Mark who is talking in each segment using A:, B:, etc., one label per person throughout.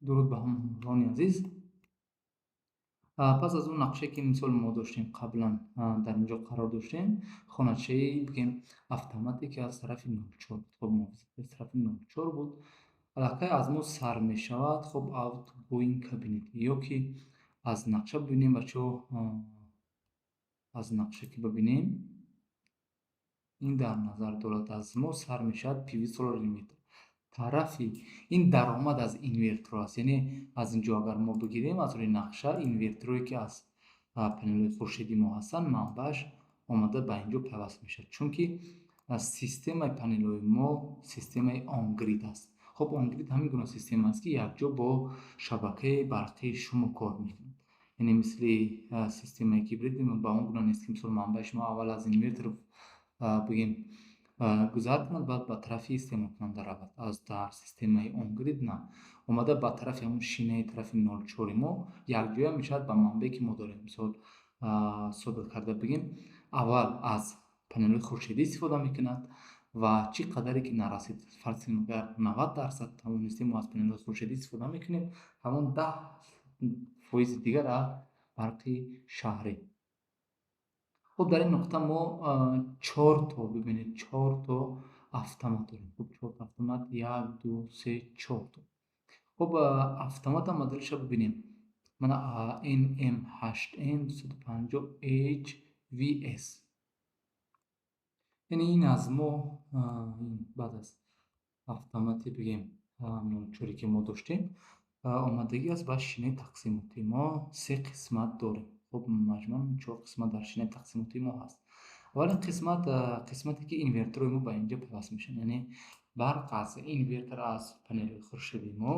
A: Дуруд ба ҳамроҳони азиз. Пас аз он нақшае, ки мисол мо доштем, қаблан дар инҷо қарор доштем, хоначаи, бигем, автомате, ки аз тарафи 04 буд. Хоб, муҳофизат аз тарафи 04 буд, аллакай аз мо сар мешавад. Хоб, outgoing кабинет ё ки аз нақша бибинем, бачаҳо, аз нақша ки бибинем, ин дар назар дорад, аз мо сар мешавад PV Solar Inverter. Тарафи ин даромад аз инверторо аст, яъне аз ин ҷо агар мо бигирем аз рӯи нақша, инверторое, ки аз панелҳои хуршедии мо ҳастанд, манбааш омада ба ин ҷо пайваст мешавад, чунки системаи панелҳои мо системаи on-grid аст. Хоб, on-grid ҳамин гуна система аст, ки якҷо бо шабакаи барқии шумо кор мекунад, яъне мисли системаи гибрид ба он гуна нест, ки мисол манбаи шумо аввал аз инвертор, бигем, гузар кунад, баъд ба тарафи истеъмолкунанда равад. Аз дар системаи on-grid на, омада ба тарафи ҳамон шинаи тарафи 04-и мо якҷоя мешавад ба манбае, ки мо дорем. Мисол, содда карда бигем, аввал аз панелҳои хуршедӣ истифода мекунад ва чӣ қадаре ки нарасид, фарз кунем, агар 90% тавонистем, мо аз панелҳои хуршедӣ истифода мекунем, ҳамон 10 фоизи дигар аз барқи шаҳрӣ. Хуб, дар ин нуқта мо чор то, бибинед, чор то автомат дорем. Хуб, чорто автомат: як, ду, се, чор то. Хуб, автомата моделиша бибинем, мана NM8N 250 HVS, яъне ин аз мо баъд аз автомати, бигем, 04-е, ки мо доштем, омадагӣ аст ба шинаи тақсимотӣ. Мо се қисмат дорем. Хуб, маҷмӯан чор қисмат дар шинаи тақсимотии мо ҳаст. Аввалин қисмат, қисмате, ки инверторҳои мо ба инҷо пайваст мешаванд, яъне барқ аз инвертор, аз панелҳои хуршедии мо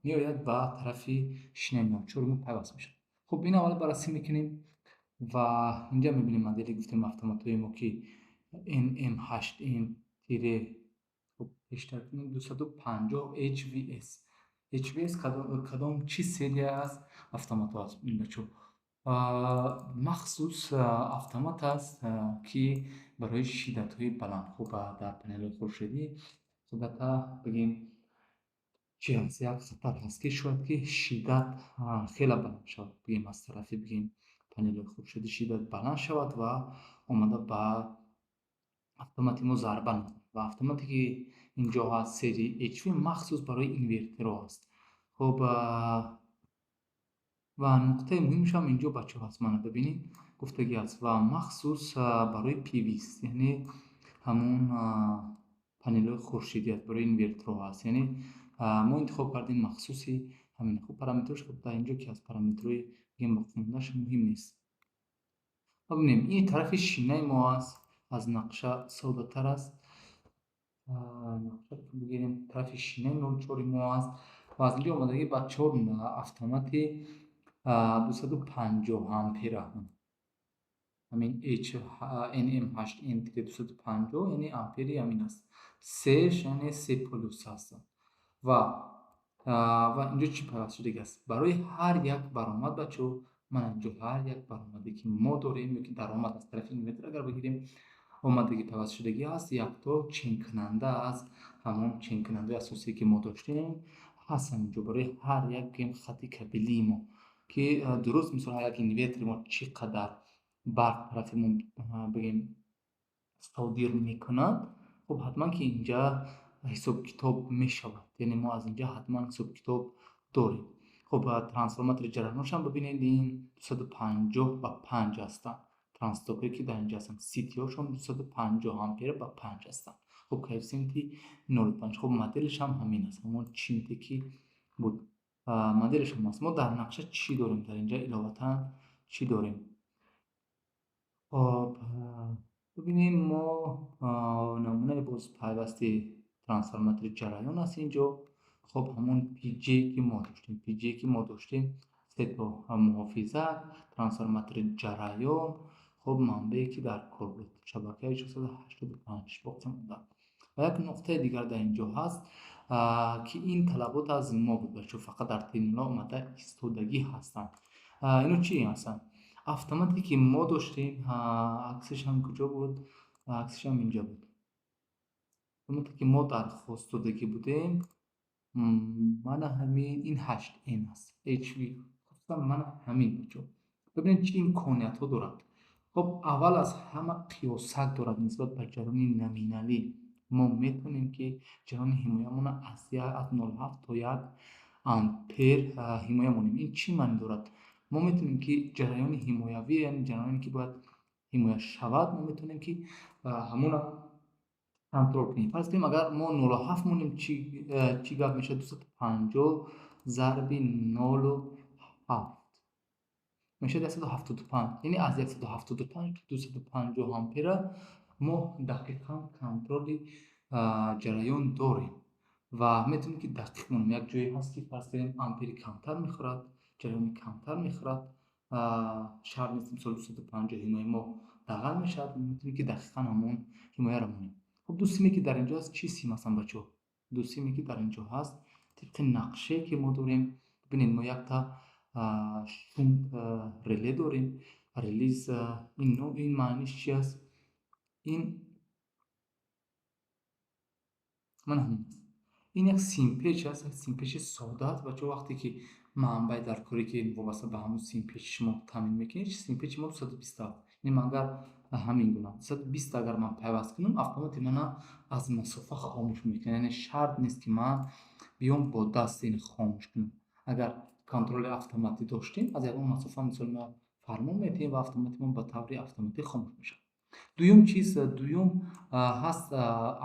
A: меояд, ба тарафи шинаи 04-и мо пайваст мешавад. Хуб, ин аввал баррасӣ мекунем ва инҷа мебинем модели, гуфтем, автоматҳои мо, ки NM8N тире, хуб, пештар 250 HVS. HVS кадом чӣ серия аст автоматҳо аст ин, бачаҳо? Махсус автомат аст, ки барои шиддатҳои баланд. Хуб, дар панелҳои хуршедӣ худата, бигем, чи ҳаст, як хатар ҳаст, ки шояд ки шиддат хеле баланд шавад, бигем, аз тарафи, бигем, панелҳои хуршедӣ шиддат баланд шавад ва омада ба автомати мо зарба назанад. Ва автомате, ки инҷо ҳаст, серияи HV, махсус барои инверторҳо аст. Хуб, ва нуқтаи муҳимашам инҷо, бачаҳо, ҳаст, мана бибинед, гуфтагӣ аст, ва махсус барои PV, яъне ҳамон панелҳои хуршедӣ аст, барои инверторҳо аст, яъне мо интихоб кардем махсуси ҳамин. Хуб, параметрҳош, хуб, дар инҷо ки аз параметрҳои, бигем, боқимондааш муҳим нест. Бибинем, ин тарафи шинаи мо аст, аз нақша соддатар аст. Нақша бигирем, тарафи шинаи 04-и мо аст ва аз инҷо омадагӣ ба чор автомати 250 ампера, ҳамин NM8N 250, яъне ампери ҳамин аст, сеш, яъне се полюс ҳастанд. Ва инҷо чӣ пайваст шудагӣ аст барои ҳар як баромад, бачаҳо? Мана инҷо ҳар як баромаде, ки мо дорем, ё ки даромад аз тарафи инвертор агар бигирем, омадагӣ пайвастшудагӣ аст якто ченкунанда, аз ҳамон ченкунандаи асосие, ки мо доштем, ҳаст ҳаминҷо барои ҳар як, бигем, хати кабелии мо, ки дуруст, мисол, ҳар як инвертори мо чӣ қадар барқ тарафи мо, бигем, содир мекунад. Хуб, ҳатман ки инҷа ҳисобкитоб мешавад, яъне мо аз инҷа ҳатман ҳисобкитоб дорем. Хуб, трансформатори ҷараёношам бибинед, ин 250 ба 5 ҳастанд. Транстокҳое, ки дар инҷа ҳастанд, CT-ҳошон 250 ампер ба 5 ҳастанд. Хуб, коэффисиенти 0,5. Хуб, моделашам ҳамин аст, ҳамон чинте, ки буд, моделашам аст. Мо дар нақша чӣ дорем дар инҷа, иловатан чӣ дорем? Хоб, бибинем, мо намунаи боз пайвасти трансформатори ҷараён аст инҷо. Хоб, ҳамон PJ, ки мо доштем, PJ, ки мо доштем, сето муҳофизат, трансформатори ҷараён. Хоб, манбае, ки дар кор буд, шабакаи 685 боқӣ монда. Ва як нуқтаи дигар дар инҷо ҳаст, ки ин талабот аз мо буд, бачаҳо, фақат дар терминалҳо омада истодагӣ ҳастанд. Ино чӣ ҳастанд? Автомате, ки мо доштем, аксашам куҷо буд? Аксашам инҷа буд. Автомате, ки мо дархост додагӣ будем. Мана ҳамин ин 8N аст. HV. Хусусан мана ҳамин бачаҳо. Бибинед, чӣ имкониятҳо дорад. Хоб, аввал аз ҳама қиёсак дорад нисбат ба ҷараёни номиналӣ. Мо метавонем, ки ҷараёни ҳимоямонро аз 0,7 то 1 ампер ҳимоя монем. Ин чӣ маъни дорад? Мо метавонем, ки ҷараёни ҳимоявӣ, яъне ҷараёне, ки бояд ҳимоя шавад, мо метавонем, ки ҳамонро контрол кунем. Фарз кунем, агар мо 0,7 монем, чӣ гап мешавад? 250 зарби 0,7 мешавад 175. Яъне аз 175 то 250 ампера мо дақиқан контроли ҷараён дорем ва метавонем, ки дақиқ монем. Як ҷое ҳаст, ки фарз кунем, ампери камтар мехӯрад, ҷараёни камтар мехӯрад, шарт нест, мисол, 250 ҳимояи мо дағал мешавад, метавонем, ки дақиқан ҳамон ҳимояро монем. Хуб, ду симе, ки дар инҷо ҳаст, чӣ сим ҳастанд, бачаҳо? Ду симе, ки дар инҷо ҳаст, тибқи нақшае, ки мо дорем, бибинед, мо якта шунт реле дорем. Релиз ин маъниш чи аст? Ин мана ҳамин аст. Ин як симпеч аст, як симпечи сода аст, бачаҳо. Вақте ки манбаи даркорӣ, ки вобаста ба ҳамон симпечи шумо таъмин мекунед, симпечи мо 227. Яъне ман агар ҳамин гуна 220 агар ман пайваст кунам, автомати мана аз масофа хомӯш мекунад. Яъне шарт нест, ки ман биём бо даст ин хомӯш кунам. Агар контроли автоматӣ доштем, аз ягон масофа, мисол, мо фармон медиҳем ва автомати мо ба таври автоматӣ хомӯш мешавад. Дуюм чиз, дуюм ҳаст,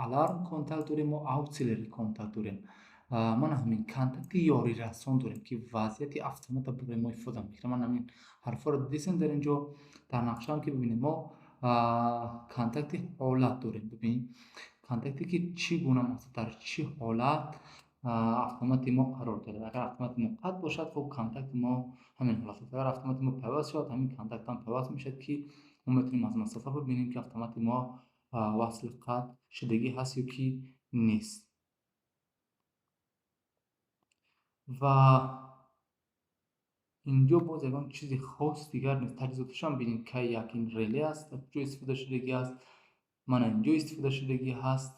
A: аларм контакт дорем, мо auxiliary контакт дорем. Мана ҳамин контакти ёрирасон дорем, ки вазъияти автоматро барои мо ифода мекунад. Ман ҳамин ҳарфҳоро дидесем дар инҷо, дар нақшаам, ки бибинед, мо контакти ҳолат дорем. Бибин, контакте, ки чӣ гуна, мақсад, дар чӣ ҳолат автомати мо қарор дорад. Агар автомати мо қатъ бошад, хуб, контакти мо ҳамин ҳолат аст. Агар автомати мо пайваст шавад, ҳамин контактам пайваст мешавад, ки мо метавонем аз масофа бибинем, ки автомати мо васли қатъ шудагӣ ҳаст ё ки нест. Ва инҷо боз ягон чизи хос дигар нест. Таҷҳизоташам бинед, кай як ин реле аст, дар куҷо истифода шудагӣ аст. Мана инҷо истифода шудагӣ ҳаст.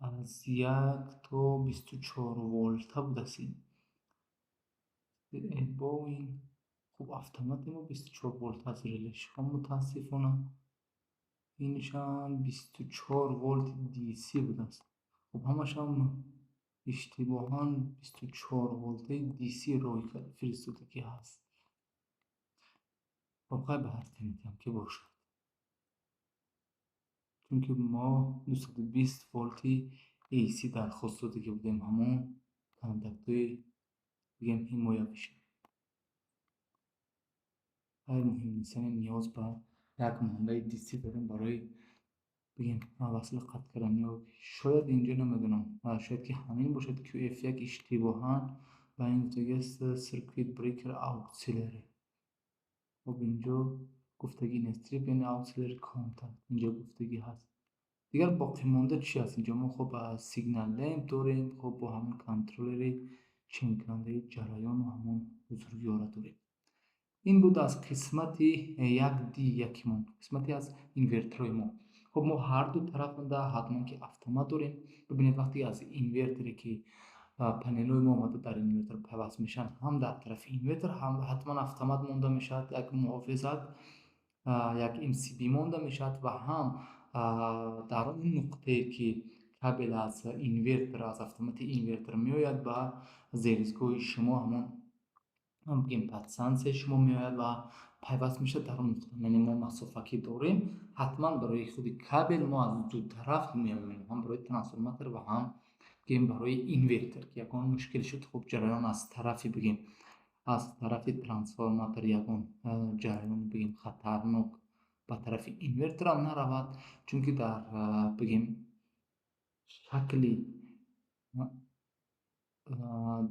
A: Аз 1 то 24 волта будааст ин. Бо ин, хуб, автомати мо 24 волта аст релешҳо, мутаассифона. Инашам 24 волти DC будааст. Хуб, ҳамашам иштибоҳан 24 волтаи DC рой фиристодагӣ ҳаст. Хуб, хай, ба ҳар қиматиам ки бошад. Чунки мо 220 волти AC дархост додагӣ будем, ҳамон контактҳои, бигем, ҳимоявиша. Хайр, муҳим нест, яъне ниёз ба як манбаи DC дорем барои, бигем, васли қатъ кардан. Ё шояд инҷо намедонам, шояд ки ҳамин бошад, QF1 иштибоҳан ба ин гуфтагӣ аст Circuit Breaker Auxiliary. Хуб, инҷо гуфтагӣ нест, trip, яъне auxiliary contact инҷо гуфтагӣ ҳаст. Дигар боқимонда чӣ аст инҷо? Мо, хуб, signal lamp дорем, хуб, бо ҳамон контроллери ченкунандаи ҷараёну ҳамон бузургиёра дорем. Ин буд аз қисмати 1D якимон, қисмати аз инверторҳои мо. Хуб, мо ҳар ду тарафанда ҳатман ки автомат дорем. Бибинед, вақте аз инверторе, ки панелҳои мо омада дар инвертор пайваст мешаванд, ҳам дар тарафи инвертор ҳам ҳатман автомат монда мешавад, як муҳофизат, як MCB монда мешавад ва ҳам дар он нуқтае, ки кабел аз инвертор, аз автомати инвертор меояд ба зеризгоҳи шумо, ҳамон, бигем, подстансияи шумо меояд ва пайваст мешавад, дар он нуқта, яъне мо масофа ки дорем, ҳатман барои худи кабел мо аз ду тараф ҳимоя мемонем, ҳам барои трансформатор ва ҳам, бигем, барои инвертор, ки ягон мушкил шуд, хуб, ҷараён аз тарафи, бигем, аз тарафи трансформатор ягон ҷараёни, бигем, хатарнок ба тарафи инверторам наравад, чунки дар, бигем, шакли,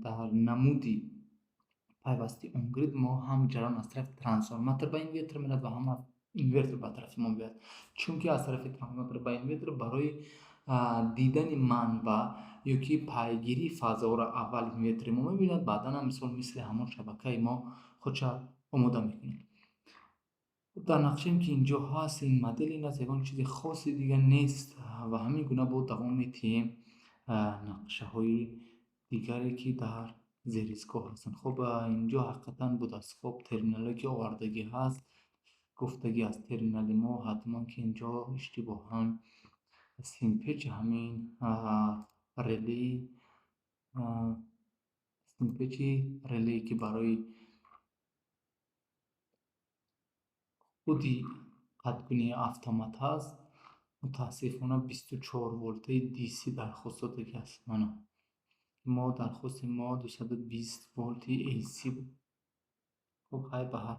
A: дар намуди пайвасти on-grid мо ҳам ҷараён аз тарафи трансформатор ба инвертор меравад ва ҳам аз инвертор ба тарафи мо меояд. Чунки аз тарафи трансформатор ба инвертор барои дидани манбаъ ё ки пайгирии фазоро аввал инвертори мо мебинад, баъдан ҳам, мисол, мисли ҳамон шабакаи мо худша омода мекунад. Дар нақшаем, ки инҷо ҳаст, ин модел ин аст, ягон чизи хоси дигар нест ва ҳамин гуна бо давом медиҳем нақшаҳои. Дигаре, ки дар зеристгоҳ ҳастанд. Хуб, инҷо ҳақиқатан будааст. Хуб, терминале, ки овардагӣ ҳаст, гуфтагӣ аст, терминали мо ҳатман, ки инҷо иштибоҳан симпечи ҳамин реле, симпечи реле, ки барои худи қатъкунии автомат ҳаст, мутаассифона 24 волтаи DC дархост додагӣ аст. Мана, мо дархости мо 220 волти AC буд. Хуб, хай, ба ҳар